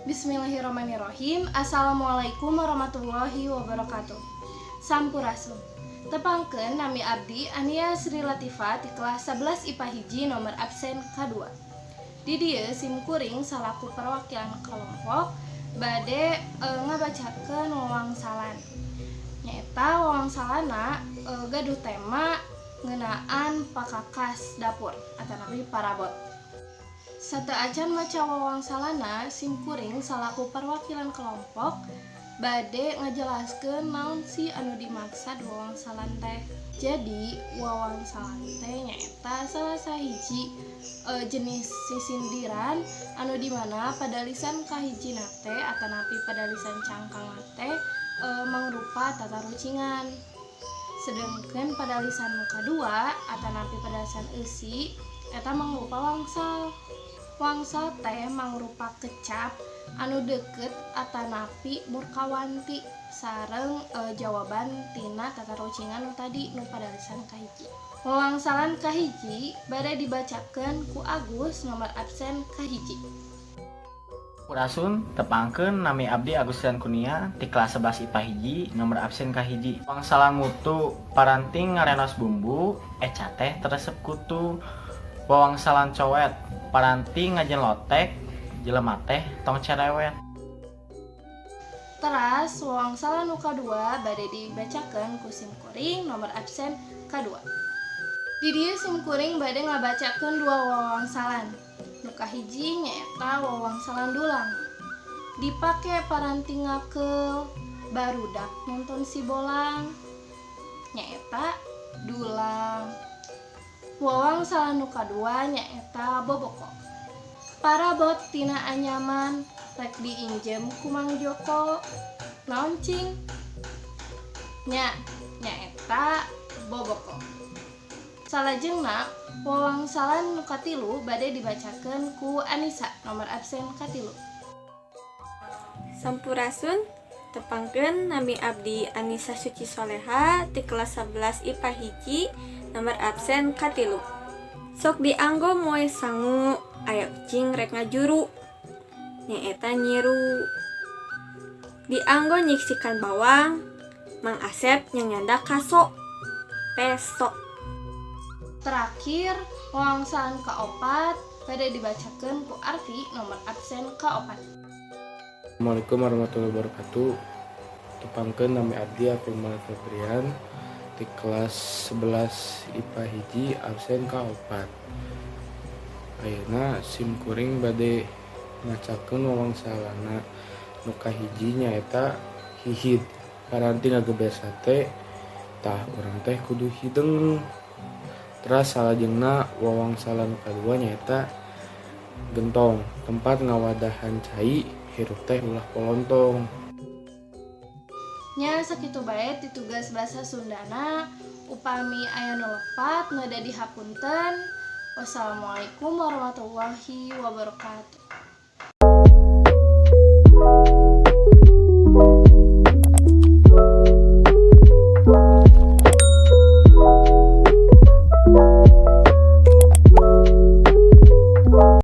Bismillahirrahmanirrahim. Assalamualaikum warahmatullahi wabarakatuh. Sampurasun. Tepangkeun, nami abdi Ania Sri Latifah ti kelas 11 IPA 1, nomor absen K2. Di dieu sim kuring salaku perwakilan kelompok bade ngabacakeun wawangsalan. Nyaeta wawangsalana gaduh tema ngeunaan pakakas dapur atanapi parabot. Sateuacan maca wawangsalana, sim kuring salaku perwakilan kelompok bade ngajelaskeun naon sih anu dimaksud wawangsalan teh. Jadi, wawangsalan teh nyaeta salah sahiji jenis sisindiran anu dimana padalisan kahijina teh atanapi padalisan cangkang teh mangrupa tatarucingan. Sedengkeun padalisan nu kadua atanapi padalisan eusi eta mangrupa wangsal. Wangsal teh mangrupa kecap anu deukeut atanapi murkawanti sareng jawaban tina tatarucingan nu tadi, nu padalisan kahiji. Wawangsalan kahiji bade dibacakeun ku Agus, nomor absen kahiji. Sampurasun, tepangkeun, nami abdi Agustian Kunia ti kelas 11 IPA 1, nomor absen kahiji. Wangsalan mutu, paranti ngarenos bumbu, eca teh teu resep kutu. Wawangsalan cowet, paranti ngajieun lotek, jelema teh tong cerewet. Teras wawangsalan nu kadua bade dibacakeun ku sim kuring, nomor absen kadua. Di dieu sim kuring bade ngabacakeun dua wawangsalan. Nu kahiji nyaeta wawangsalan dulang. Dipake paranti ngakeul, barudak nonton si bolang. Nyaeta dulang. Wawangsalan nu kadua nyaeta boboko. Parabot tina anyaman rek diinjem ku Mang Joko. Naon cing? Nya, nyaeta boboko. Salajengna wawangsalan nu katilu bade dibacakeun ku Anisa, nomor absen katilu. Sampurasun, tepangkeun, nami abdi Anisa Suci Soleha ti kelas 11 IPA 1, nomor absen katilu. Sok dianggo moe sangu, aya ucing rek ngajuru. Nyaeta nyiru. Dianggo nyiksikan bawang, Mang Asep nyandak kaso. Peso. Terakhir, wawangsalan kaopat bade dibacakeun ku Arfi, nomor absen kaopat. Assalamualaikum warahmatullahi wabarakatuh. Tepangkeun, nami abdi Afil Malik Febrian di kelas 11 IPA 1, absen ka-4. Ayeuna sim kuring bade macakeun wawangsalana. Nu kahiji nyaeta hihid, paranti ngageber sate tah urang teh kudu hideung. Teras salajengna wawangsalan nu kadua nyaeta gentong, tempat ngawadahan cai, hirup teh ulah polontong. Nya, sakitu bae ti tugas bahasa Sundana. Upami aya nu lepat, mangga dihapunten. Wassalamualaikum warahmatullahi wabarakatuh.